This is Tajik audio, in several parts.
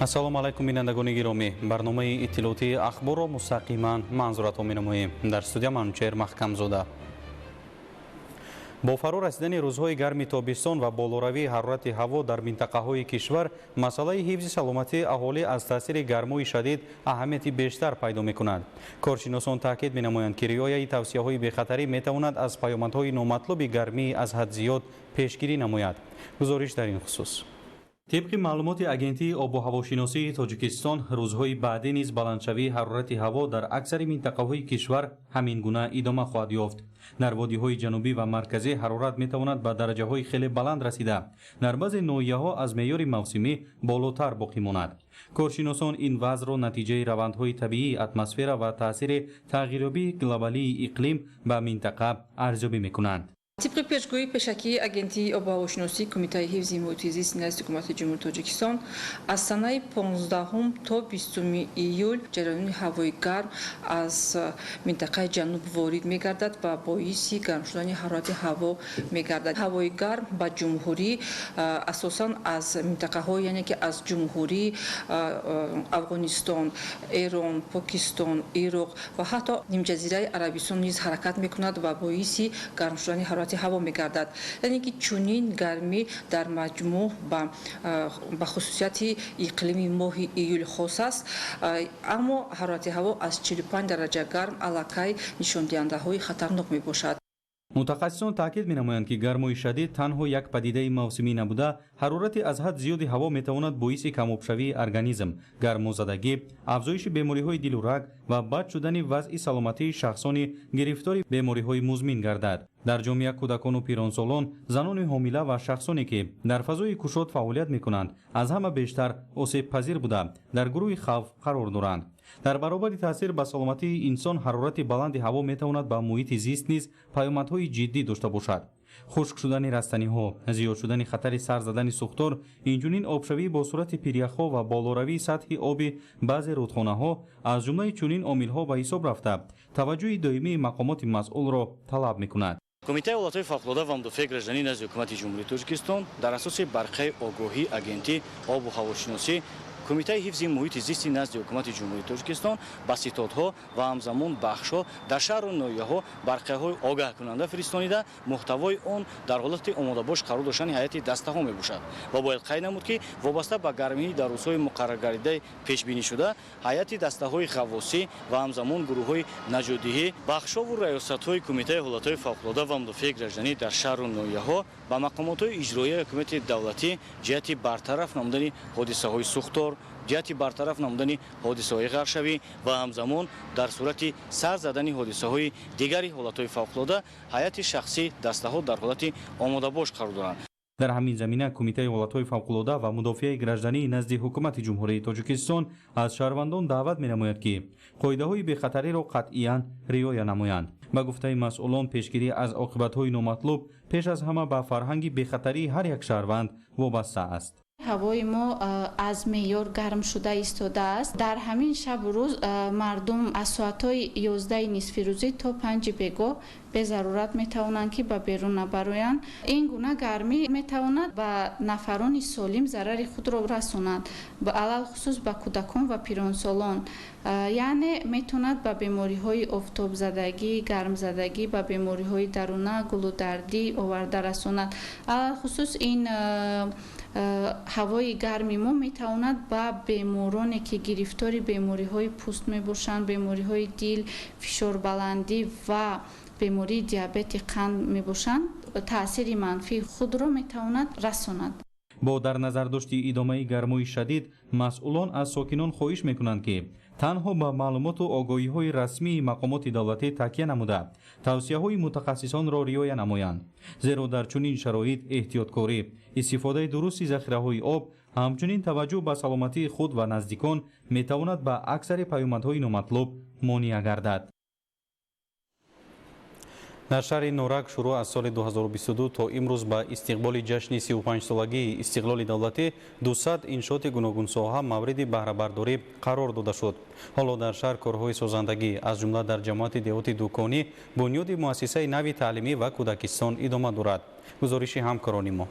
Ассалому алайкум, бинандагони гиромӣ. Барномаи иттилоотии Ахборро мустақиман манзуратон менамоем. Дар студия Манучеҳр Маҳкамзода. Бо фаро расидани рӯзҳои гарми тобистон ва болоравии ҳарорати ҳаво дар минтақаҳои кишвар, масъалаи ҳифзи саломатии аҳолӣ аз таъсири гармои шадид аҳамияти бештар пайдо мекунад. Коршиносон таъкид менамоянд, ки риояи тавсияҳои бехатарӣ метавонад аз паёмадҳои номатлуби гармии аз ҳад зиёд пешгирӣ намояд. Гузориш дар ин хусус. Тибқи маълумоти Агентии обу ҳавошиносии Тоҷикистон, рӯзҳои баъдӣ низ баландшавии ҳарорати ҳаво дар аксари минтақаҳои кишвар ҳамин гуна идома хоҳад ёфт. Дар водиҳои ҷанубӣ ва марказӣ ҳарорат метавонад ба дараҷаҳои хеле баланд расида, дар баъзе ноҳияҳо аз меъёри мавсимӣ болотар боқӣ монад. Коршиносон ин вазъро натиҷаи равандҳои табиии атмосфера ва таъсири тағйирёбии глобалии иқлим ба минтақа арзёбӣ мекунанд. Тибқи пешгӯии пешакии Агентии обуҳавошиносии Кумитаи ҳифзи муҳити зисти назди Ҳукумати Ҷумҳурии Тоҷикистон, аз санаи 15 то 20 июл ҷараёни ҳавои гарм аз минтақаи ҷануб ворид мегардад ва боиси гарм шудани ҳарорати ҳаво мегардад. Ҳавои гарм ба ҷумҳурӣ асосан аз минтақаҳо, яъне ки аз Ҷумҳурии Афғонистон, Эрон, Покистон, Ироқ ва ҳатто нимҷазираи Арабистон низ ҳаракат мекунад ва боиси гарм шудани ҳарорати ҳаво мегардад. Яъне ки чунин гармӣ дар маҷмӯъ ба хусусияти иқлими моҳи июл хос аст, аммо ҳарорати ҳаво аз 45 дараҷа гарм аллакай нишондиҳандаҳои хатарнок мебошад. Мутахассисон таъкид менамоянд, ки гармои шадид танҳо як падидаи мавсимӣ набуда, ҳарорати аз ҳад зиёди ҳаво метавонад боиси камобшавии организм, гармозадагӣ, афзоиши бемориҳои дилу раг ва бад шудани вазъи саломатии шахсони гирифтори бемориҳои музмин гардад. Дар ҷомеа кӯдакону пиронсолон, занони ҳомила ва шахсоне, ки дар фазои кушод фаъолият мекунанд, аз ҳама бештар осебпазир буда, дар гурӯҳи хавф қарор доранд. Дар баробари таъсир ба саломатии инсон, ҳарорати баланди ҳаво метавонад ба муҳити зист низ паёмадҳои ҷиддӣ дошта бошад. Хушк шудани растаниҳо, зиёд шудани хатари сар задани сӯхтор, инчунин обшавӣ бо суръати пиряхҳо ва болоравии сатҳи оби баъзе рудхонаҳо аз ҷумлаи чунин омилҳо ба ҳисоб рафта, таваҷҷӯҳи доимии мақомоти масъулро талаб мекунад. Кумитаи ҳолатҳои фавқулода ва мудофиаи гражданӣ назди Ҳукумати Ҷумҳурии Тоҷикистон дар асоси барқияи огоҳии Агентии обу ҳавошиносӣ, Кумитаи ҳифзи муҳити зисти назди Ҳукумати Ҷумҳурии Тоҷикистон ба ситодҳо ва ҳамзамон бахшҳо дар шаҳру ноҳияҳо барқияҳои огаҳкунанда фиристонида, муҳтавои он дар ҳолати омодабош қарор доштани ҳайати дастаҳо мебошад. Ва бояд қайд намуд, ки вобаста ба гармӣ дар рӯзҳои муқарраргардидаи пешбинишуда ҳайати дастаҳои ғаввосӣ ва ҳамзамон гурӯҳҳои наҷотдиҳӣ, бахшҳову раёсатҳои Кумитаи ҳолатҳои фавқулода ва мудофиаи гражданӣ дар шаҳру ноҳияҳо ба мақомотҳои иҷроияи ҳукумати давлатӣ ҷиҳати бартараф намудани ҳодисаҳои сӯхтор, ҷиҳати бартараф намудани ҳодисаҳои ғарқшавӣ ва ҳамзамон дар сурати сар задани ҳодисаҳои дигари ҳолатҳои фавқулода ҳайати шахсӣ дастаҳо дар ҳолати омодабош қарор доранд. Дар ҳамин замина Кумитаи ҳолатҳои фавқулода ва мудофиаи граждании назди Ҳукумати Ҷумҳурии Тоҷикистон аз шаҳрвандон даъват менамояд, ки қоидаҳои бехатариро қатъиян риоя намоянд. Ба гуфтаи масъулон, пешгирӣ аз оқибатҳои номатлуб пеш аз ҳама ба фарҳанги бехатарии ҳар як шаҳрванд вобаста аст. Ҳавои мо аз меъёр гарм шуда истодааст. Дар ҳамин шабу рӯз мардум аз соатҳои 11 нисфирӯзӣ то 5 бегоҳ безарурат метавонанд, ки ба берун набароянд. Ин гуна гармӣ метавонад ба нафарони солим зарари худро расонад, алалхусус ба кӯдакон ва пиронсолон. Яъне метавонад ба бемориҳои офтобзадагӣ, гармзадагӣ, ба бемориҳои даруна, гулудардӣ оварда расонад. Алалхусус ин ҳавои гарми мо метавонад ба бемороне, ки гирифтори бемориҳои пӯст мебошанд, бемориҳои дил, фишорбаландӣ ва бемории диабети қанд мебошанд, таъсири манфии худро метавонад расонад. Бо дар назардошти идомаи гармои шадид, масъулон аз сокинон хоҳиш мекунанд, ки танҳо ба маълумоту огоҳиҳои расмии мақомоти давлатӣ такя намуда, тавсияҳои мутахассисонро риоя намоянд, зеро дар чунин шароит эҳтиёткорӣ, истифодаи дурусти захираҳои об, ҳамчунин таваҷҷӯҳ ба саломатии худ ва наздикон метавонад ба аксари паёмадҳои номатлуб монеа гардад. Дар шаҳри Норак шурӯъ аз соли 2022 то имрӯз ба истиқболи ҷашни 35-солагии истиқлоли давлатӣ 200 иншооти гуногунсоҳа мавриди баҳрабардорӣ қарор дода шуд. Ҳоло дар шаҳр корҳои созандагӣ, аз ҷумла дар ҷамоати деҳоти Дуконӣ бунёди муассисаи нави таълимӣ ва кӯдакистон идома дорад. Гузориши ҳамкорони мо.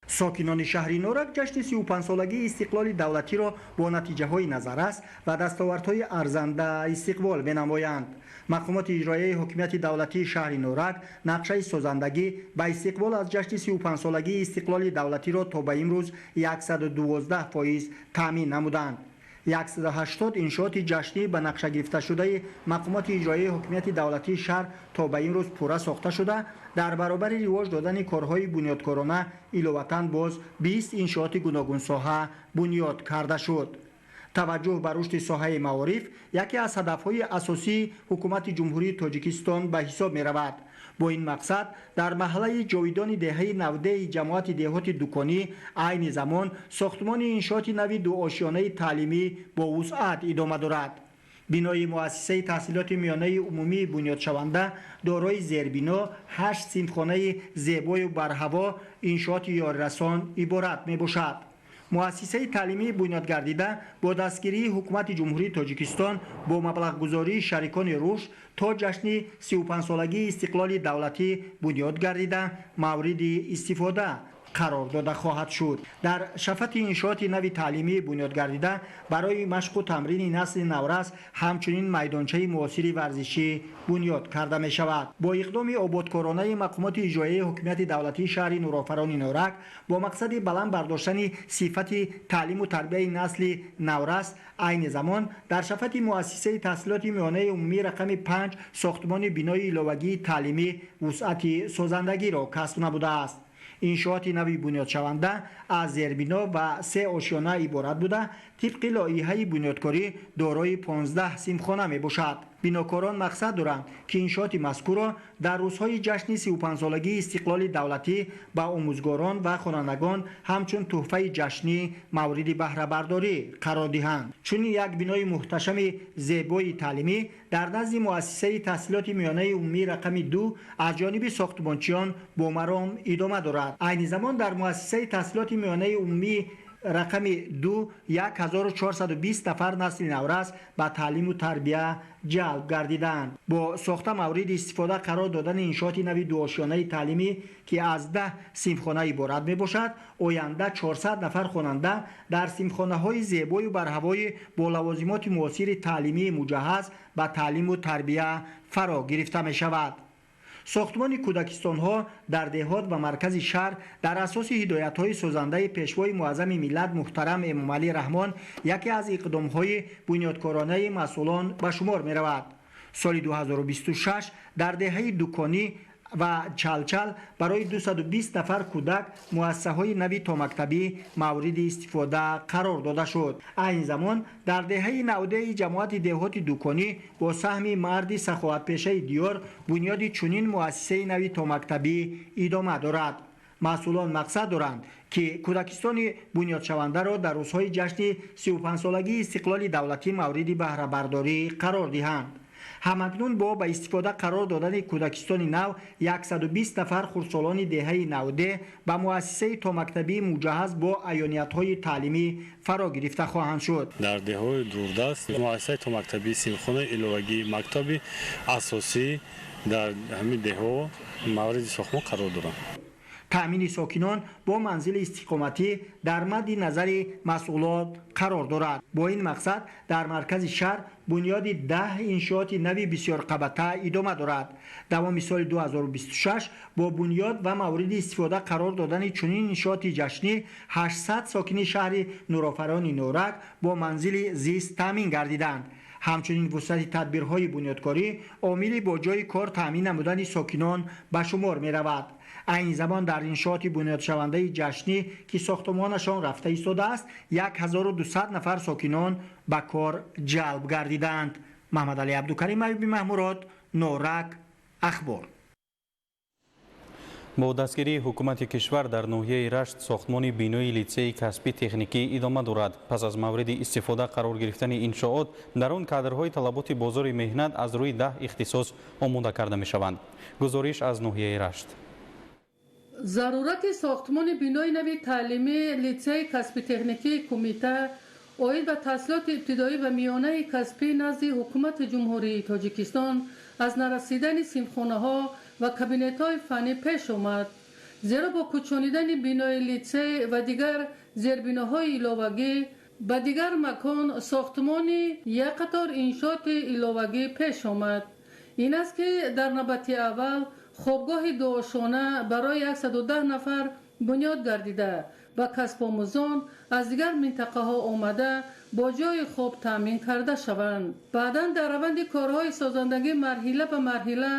Сокинони шаҳри Норак ҷашни 35-солагии истиқлоли давлатиро бо натиҷаҳои назаррас ва дастовардҳои арзанда истиқбол менамоянд. Мақомоти иҷроияи ҳокимияти давлатии шаҳри Норак нақшаи созандагӣ ба истиқбол аз ҷашни 35-солагии истиқлоли давлатиро то ба имрӯз 112% таъмин намуданд. 180 иншооти ҷашнӣ ба нақша гирифташудаи мақомоти иҷроияи ҳокимияти давлатии шаҳр то ба имрӯз пурра сохта шуда, дар баробари ривоҷ додани корҳои бунёдкорона иловатан боз 20 иншооти гуногунсоҳа бунёд карда шуд. Таваҷҷӯҳ ба рушди соҳаи маориф яке аз ҳадафҳои асосии ҳукумати Ҷумҳурии Тоҷикистон ба ҳисоб меравад. Бо ин мақсад дар маҳаллаи ҷовидони деҳаи Навдеи ҷамоати деҳоти Дуконӣ айни замон сохтмони иншооти нави дуошёнаи таълимӣ бо вусъат идома дорад. Бинои муассисаи таҳсилоти миёнаи умумии бунёдшаванда дорои зербино, 8 синфхонаи зебою барҳаво, иншооти ёрирасон иборат мебошад. Муассисаи таълимии бунёдгардида бо дастгирии ҳукумати Ҷумҳурии Тоҷикистон бо маблағгузории шарикони рушд то ҷашни 35-солагии истиқлоли давлатӣ бунёд гардида мавриди истифода қарор дода хоҳад шуд. Дар шафати иншооти нави таълимии бунёдгардида барои машқу тамрини насли наврас ҳамчунин майдончаи муосири варзишӣ бунёд карда мешавад. Бо иқдоми ободкоронаи мақомоти иҷроияи ҳокимияти давлатии шаҳри Нурофарони Норак бо мақсади баланд бардоштани сифати таълиму тарбияи насли наврас айни замон дар шафати муассисаи таҳсилоти миёнаи умумии рақами 5 сохтмони бинои иловагии таълимӣ вусъати созандагиро касб намудааст. Иншооти нави бунёдшаванда аз зербино ва 3 ошёна иборат буда, тибқи лоиҳаи бунёдкорӣ дорои 15 синфхона мебошад. Бинокорон мақсад доранд, ки иншооти мазкурро дар рӯзҳои ҷашни 35-солагии истиқлоли давлатӣ ба омӯзгорон ва хонандагон ҳамчун тӯҳфаи ҷашнӣ мавриди баҳрабардорӣ қарор диҳанд. Чунин як бинои муҳташами зебои таълимӣ дар назди муассисаи таҳсилоти миёнаи умумии рақами 2 аз ҷониби сохтмончиён бо маром идома дорад. Айни замон дар муассисаи таҳсилоти миёнаи умумии рақами 2 1420 нафар насли наврас ба таълиму тарбия ҷалб гардиданд. Бо сохта мавриди истифода қарор додани иншооти нави дуошёнаи таълимӣ, ки аз 10 синфхона иборат мебошад, оянда 400 нафар хонанда дар синфхонаҳои зебою барҳавои бо лавозимоти муосири таълимии муҷаҳҳаз ба таълиму тарбия фаро гирифта мешавад. Сохтмони кӯдакистонҳо дар деҳот ва маркази шаҳр дар асоси ҳидоятҳои созандаи пешвои муаззами миллат муҳтарам Эмомалӣ Раҳмон яке аз иқдомҳои бунёдкоронаи масъулон ба шумор меравад. Соли 2026 дар деҳаи Дуконӣ ва Чалчал барои 220 нафар кӯдак муассисаҳои нави томактабӣ мавриди истифода қарор дода шуд. Айни замон дар деҳаи Навдеи ҷамоати деҳоти Дуконӣ бо саҳми марди саховатпешаи диёр бунёди чунин муассисаи нави томактабӣ идома дорад. Масъулон мақсад доранд, ки кӯдакистони бунёдшавандаро дар рӯзҳои ҷашни 35-солагии истиқлоли давлатӣ мавриди баҳрабардорӣ қарор диҳанд. Ҳамакнун бо ба истифода қарор додани кӯдакистони нав 120 нафар хурдсолони деҳаи Навде ба муассисаи томактабии муҷаҳҳаз бо аёниятҳои таълимӣ фаро гирифта хоҳанд шуд. Дар деҳаҳои дурдаст муассисаи томактабии синфхонаи иловагии мактаби асосӣ дар ҳамин деҳаҳо мавриди сохтмон қарор доранд. Таъмини сокинон бо манзили истиқоматӣ дар мадди назари масъулот қарор дорад. Бо ин мақсад дар маркази шаҳр бунёди 10 иншооти нави бисёрқабата идома дорад. Давоми соли 2026 бо бунёд ва мавриди истифода қарор додани чунин иншооти ҷашнӣ 800 сокини шаҳри Нурофарони Норак бо манзили зист таъмин гардиданд. Ҳамчунин вусъати тадбирҳои бунёдкорӣ омили бо ҷойи кор таъмин намудани сокинон ба шумор меравад. Айни замон дар иншооти бунёдшавандаи ҷашнӣ, ки сохтмонашон рафта истодааст, 1200 нафар сокинон ба кор ҷалб гардиданд. Маҳмадалӣ Абдукарим, Аюби Маҳмурод, Норак, Ахбор. Бо дастгирии ҳукумати кишвар дар ноҳияи Рашт сохтмони бинои литсеи касбӣ техникӣ идома дорад. Пас аз мавриди истифода қарор гирифтани иншоот дар он кадрҳои талаботи бозори меҳнат аз рӯи 10 ихтисос омода карда мешаванд. Гузориш аз ноҳияи Рашт. Зарурати сохтмони бинои нави таълимии литсеи касби техникии кумита оид ба таҳсилоти ибтидоӣ ва миёнаи касбӣ назди ҳукумати Ҷумҳурии Тоҷикистон аз нарасидани синфхонаҳо ва кабинетҳои фаннӣ пеш омад. Зеро бо кӯчонидани бинои литсей ва дигар зербиноҳои иловагӣ ба дигар макон сохтмони як қатор иншооти иловагӣ пеш омад. Ин аст, ки дар навбати аввал хобгоҳи дуошона барои 110 нафар бунёд гардида ва касбомӯзон аз дигар минтақаҳо омада бо ҷойи хоб таъмин карда шаванд. Баъдан дар раванди корҳои созандагӣ марҳила ба марҳила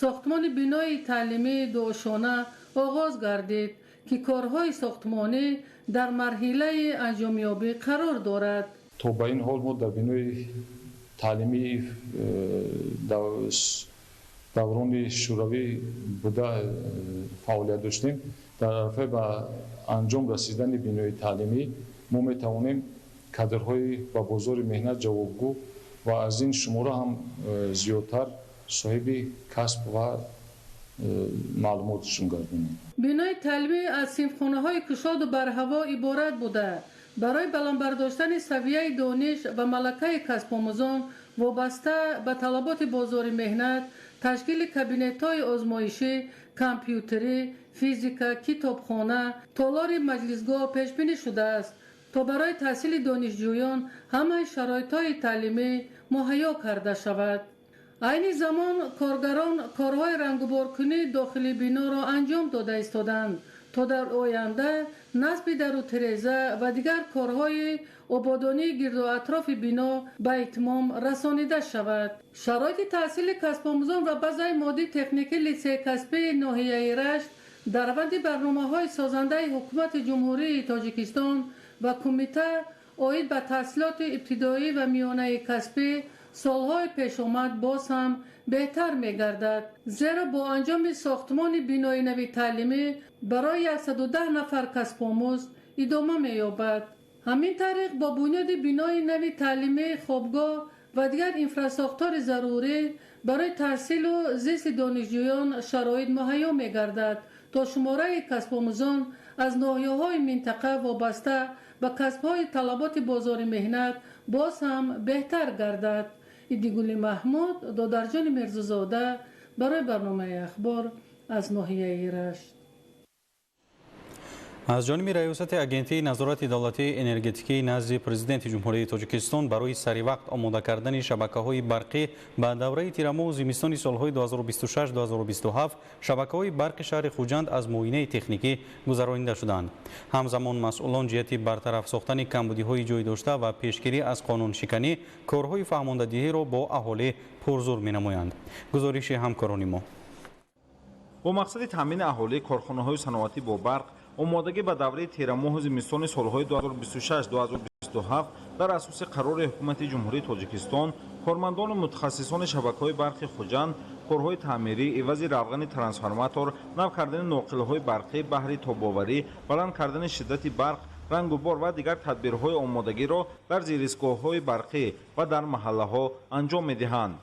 сохтмони бинои таълимии дуошона оғоз гардид, ки корҳои сохтмонӣ дар марҳилаи анҷомёбӣ қарор дорад. То ба ин ҳол мо дар бинои таълимии даврони шӯравӣ буда фаъолият доштем. Дар арафаи ба анҷом расидани бинои таълимӣ мо метавонем кадрҳои ба бозори меҳнат ҷавобгӯ ва аз ин шумора ҳам зиёдтар соҳиби касб ва маълумотшон гардонем. Бинои таълимӣ аз синфхонаҳои кушоду барҳаво иборат буда, барои баланд бардоштани савияи дониш ва малакаи касбомӯзон вобаста ба талаботи бозори меҳнат, ташкили кабинетҳои озмоишӣ, компютерӣ, физика, китобхона, толори маҷлисгоҳ пешбинӣ шудааст, то барои таҳсили донишҷӯён ҳамаи шароитҳои таълимӣ муҳайё карда шавад. Айни замон коргарон корҳои рангуборкунии дохили биноро анҷом дода истоданд, то дар оянда насби дару тиреза ва дигар корҳои ободонии гирду атрофи бино ба итмом расонида шавад. Шароити таҳсили касбомӯзон ва базаи моддии техникии литсеи касбии ноҳияи Рашт дар раванди барномаҳои созандаи Ҳукумати Ҷумҳурии Тоҷикистон ва Кумита оид ба таҳсилоти ибтидоӣ ва миёнаи касбӣ солҳои пешомад боз ҳам беҳтар мегардад, зеро бо анҷоми сохтмони бинои нави таълимӣ барои 110 нафар касбомӯз идома меёбад. Ҳамин тариқ, бо бунёди бинои нави таълимӣ, хобгоҳ ва дигар инфрасохтори зарурӣ барои таҳсилу зисти донишҷӯён шароит муҳайё мегардад, то шумораи касбомӯзон аз ноҳияҳои минтақа вобаста ба касбҳои талаботи бозори меҳнат боз ҳам беҳтар гардад. Идигули Маҳмуд, Додарҷони Мирзозода барои барномаи «Ахбор» аз ноҳияи Рашт. Аз ҷониби Раёсати Агентии назорати давлатии энергетикии назди Президенти Ҷумҳурии Тоҷикистон барои саривақт омода кардани шабакаҳои барқӣ ба давраи тирамоҳу зимистони солҳои 2026-2027 шабакаҳои барқи шаҳри Хуҷанд аз муоинаи техникӣ гузаронида шуданд. Ҳамзамон масъулон ҷиҳати бартараф сохтани камбудиҳои ҷой дошта ва пешгирӣ аз қонуншиканӣ корҳои фаҳмондадиҳиро бо аҳолӣ пурзур менамоянд. Гузориши ҳамкорони мо. Бо мақсади таъмини аҳолии корхонаҳои саноатӣ бо барқ, омодагӣ ба давраи тирамоҳу зимистони солҳои 2026-2027 дар асоси қарори Ҳукумати Ҷумҳурии Тоҷикистон кормандону мутахассисони шабакаҳои барқи Хуҷанд корҳои таъмирӣ, ивази равғани трансформатор, нав кардани ноқилҳои барқӣ баҳри тобоварӣ, баланд кардани шиддати барқ, рангубор ва дигар тадбирҳои омодагиро дар зеристгоҳҳои барқӣ ва дар маҳаллаҳо анҷом медиҳанд.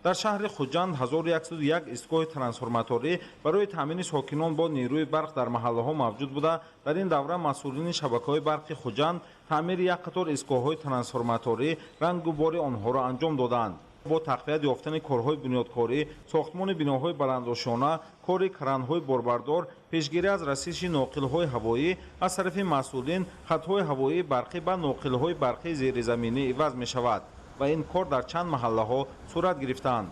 Дар шаҳри Хуҷанд 1101 истгоҳи трансформаторӣ барои таъмини сокинон бо нерӯи барқ дар маҳаллаҳо мавҷуд буда, дар ин давра масъулини шабакаҳои барқи Хуҷанд таъмири як қатор истгоҳҳои трансформаторӣ, рангубори онҳоро анҷом доданд. Бо тақвият ёфтани корҳои бунёдкорӣ, сохтмони биноҳои баландошёна, кори кранҳои борбардор, пешгирӣ аз расиши ноқилҳои ҳавоӣ аз тарафи масъулин хатҳои ҳавоии барқӣ ба ноқилҳои барқии зеризаминӣ иваз мешавад ва ин кор дар чанд маҳаллаҳо сурат гирифтаанд.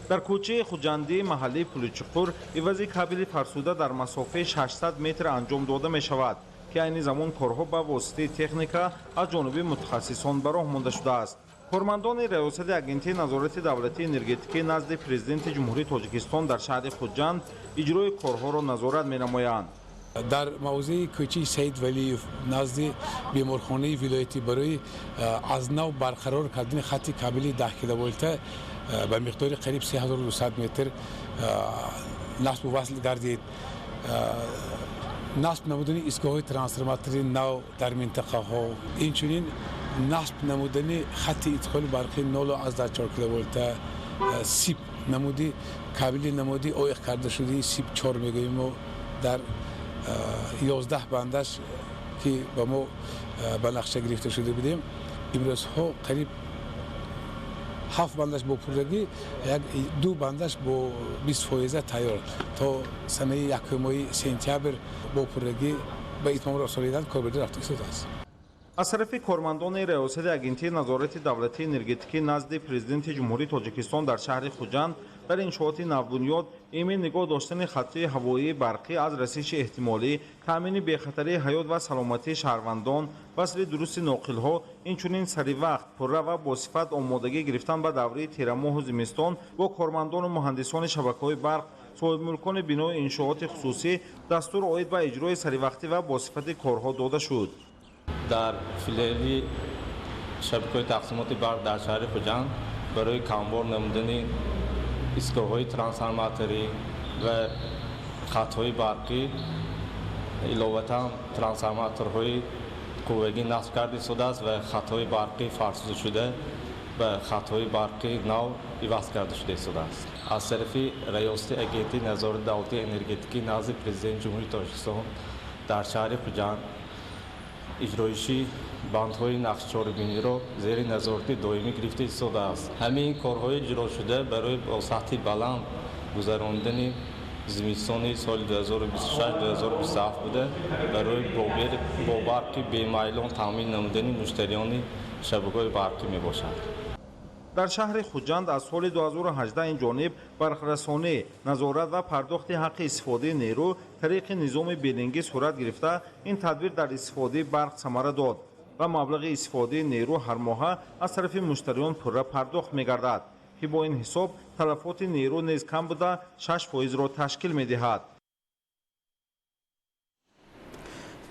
Дар кӯчаи Хуҷандии маҳаллаи Пуличуқур ивази кабели фарсуда дар масофаи 600 метр анҷом дода мешавад, ки айни замон корҳо ба воситаи техника аз ҷониби мутахассисон ба роҳ монда шудааст. Кормандони Раёсати Агентии назорати давлатии энергетикӣ назди Президенти Ҷумҳурии Тоҷикистон дар шаҳри Хуҷанд иҷрои корҳоро назорат менамоянд. Дар мавзеи кӯчаи Саид Валиев назди беморхонаи вилоятӣ барои аз нав барқарор кардани хатти кабели 10 киловолта ба миқдори қариб 3200 метр насбу васл гардид. Насб намудани истгоҳҳои трансформатори нав дар минтақаҳо, инчунин насб намудани хатти интиқоли барқи 0,4 киловолта, СИП намуди кабели намуди оиқ карда шудаи СИП 4 мегӯем мо, дар 11 бандаш, ки ба мо ба нақша гирифта шуда будем, имрӯзҳо қариб 7 бандаш бо пуррагӣ, 2 бандаш бо 20% тайёр. То санаи 1 сентябр бо пуррагӣ ба итмом расонидан корбурда рафта истодааст. Аз тарафи кормандони Раёсати Агентии назорати давлатии энергетикӣ назди Президенти Ҷумҳурии Тоҷикистон дар шаҳри Хуҷанд дар иншооти навбунёд эмин нигоҳ доштани хатҳои ҳавоии барқӣ аз расиши эҳтимолӣ, таъмини бехатарии ҳаёт ва саломатии шаҳрвандон, васли дурусти ноқилҳо, инчунин саривақт, пурра ва босифат омодагӣ гирифтан ба давраи тирамоҳу зимистон бо кормандону муҳандисони шабакаҳои барқ, соҳибмулкони бинои иншооти хусусӣ дастур оид ба иҷрои саривақтӣ ва босифати корҳо дода шуд. Дар филиали шабакаҳои тақсимоти барқ дар шаҳри Хуҷанд барои камбор намудани истгоҳҳои трансформаторӣ ва хатҳои барқӣ иловатан трансформаторҳои қуввагӣ насб карда истодааст ва хатҳои барқӣ фарсудашуда ба хатҳои барқи нав иваз карда шуда истодааст. Аз тарафи Раёсати Агентии назорати давлатии энергетикӣ назди Президенти Ҷумҳурии Тоҷикистон дар шаҳри Хуҷанд иҷроиши бандҳои нақшчорабиниро зери назорати доимӣ гирифта истодааст. Ҳамин корҳои иҷрошуда барои бо сатҳи баланд гузарондани зимистони соли 2026-2027 буда, барои бо барқи бемайлон таъмин намудани муштариёни шабакаҳои барқӣ мебошад. Дар шаҳри Хуҷанд аз соли 2018 ин ҷониб барқрасонӣ, назорат ва пардохти ҳаққи истифодаи нерӯ тариқи низоми биллингӣ сурат гирифта, ин тадбир дар истифодаи барқ самара дод ва маблағи истифодаи нерӯ ҳармоҳа аз тарафи муштариён пурра пардохт мегардад, ки бо ин ҳисоб талафоти нерӯ низ кам буда 6%-ро ташкил медиҳад.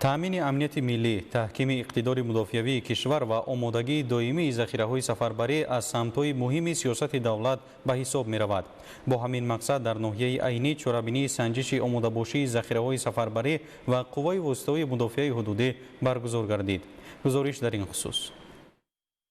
Таъмини амнияти миллӣ, таҳкими иқтидори мудофиавии кишвар ва омодагии доимии захираҳои сафарбарӣ аз самтҳои муҳими сиёсати давлат ба ҳисоб меравад. Бо ҳамин мақсад дар ноҳияи Айнӣ чорабинии санҷиши омодабошии захираҳои сафарбарӣ ва қувваи воситаҳои мудофиаи ҳудудӣ баргузор гардид. Гузориш дар ин хусус.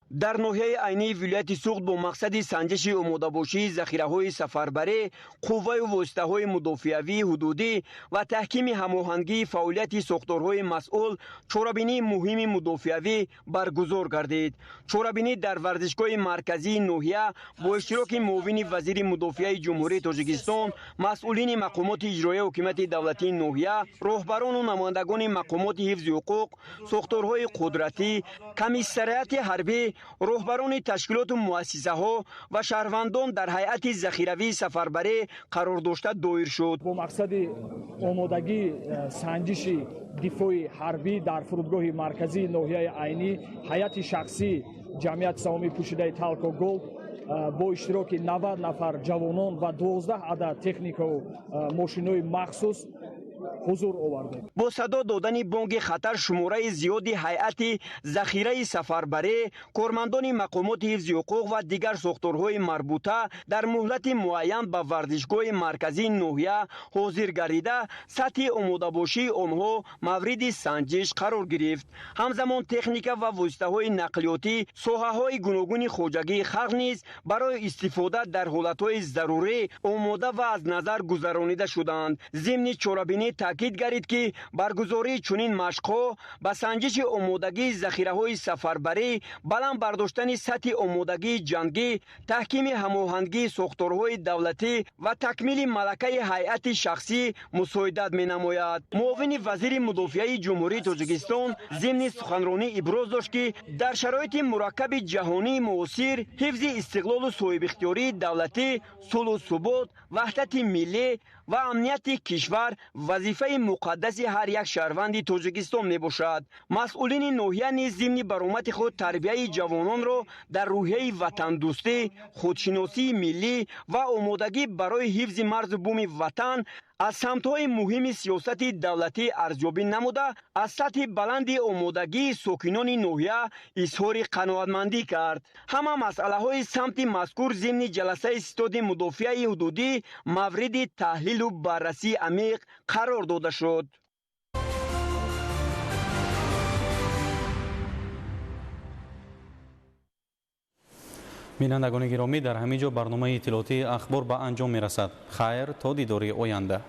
Дар ноҳияи Айнии вилояти Суғд бо мақсади санҷиши омодабошии захираҳои сафарбарӣ, қувваю воситаҳои мудофиавии ҳудудӣ ва таҳкими ҳамоҳангии фаъолияти сохторҳои масъул чорабинии муҳими мудофиавӣ баргузор гардид. Чорабинӣ дар варзишгоҳи марказии ноҳия бо иштироки муовини вазири мудофиаи Ҷумҳурии Тоҷикистон, масъулини мақомоти иҷроияи ҳукумати давлатии ноҳия, роҳбарону намояндагони мақомоти ҳифзи ҳуқуқ, сохторҳои қудратӣ, комиссариати ҳарбӣ, роҳбарони ташкилоту муассисаҳо ва шаҳрвандон дар ҳайати захиравии сафарбарӣ қарор дошта доир шуд. Бо мақсади омодагии санҷиши дифои ҳарбӣ дар фурудгоҳи марказии ноҳияи Айнӣ ҳайати шахсии ҷамъияти саҳомии пӯшидаи Талко Голд бо иштироки 90 нафар ҷавонон ва 12 адад техникаву мошинҳои махсус ҳузур овардем. Бо садо додани бонги хатар шумораи зиёди ҳайати захираи сафарбарӣ, кормандони мақомоти ҳифзи ҳуқуқ ва дигар сохторҳои марбута дар муҳлати муайян ба варзишгоҳи марказии ноҳия ҳозир гардида, сатҳи омодабошии онҳо мавриди санҷиш қарор гирифт. Ҳамзамон техника ва воситаҳои нақлиётӣ, соҳаҳои гуногуни хоҷагии халқ низ барои истифода дар ҳолатҳои зарурӣ омода ва аз назар гузаронида шуданд. Зимни чорабинӣ таъкид гардид, ки баргузории чунин машқҳо ба санҷиши омодагии захираҳои сафарбарӣ, баланд бардоштани сатҳи омодагии ҷангӣ, таҳкими ҳамоҳангии сохторҳои давлатӣ ва такмили малакаи ҳайати шахсӣ мусоидат менамояд. Муовини вазири мудофиаи Ҷумҳурии Тоҷикистон зимни суханронӣ иброз дошт, ки дар шароити мураккаби ҷаҳонии муосир ҳифзи истиқлолу соҳибихтиёрии давлатӣ, сулҳу субот, ваҳдати миллӣ ва амнияти кишвар вазифаи муқаддаси ҳар як шаҳрванди Тоҷикистон мебошад. Масъулини ноҳия низ зимни баромади худ тарбияи ҷавононро дар рӯҳияи ватандӯстӣ, худшиносии миллӣ ва омодагӣ барои ҳифзи марзу буми ватан аз самтҳои муҳими сиёсати давлатӣ арзёбӣ намуда, аз сатҳи баланди омодагии сокинони ноҳия изҳори қаноатмандӣ кард. Ҳама масъалаҳои самти мазкур зимни ҷаласаи ситоди мудофиаи ҳудудӣ мавриди таҳлилу баррасии амиқ қарор дода шуд. Бинандагони гиромӣ, дар ҳамин ҷо барномаи иттилоотии Ахбор ба анҷом мерасад. Хайр, то дидори оянда.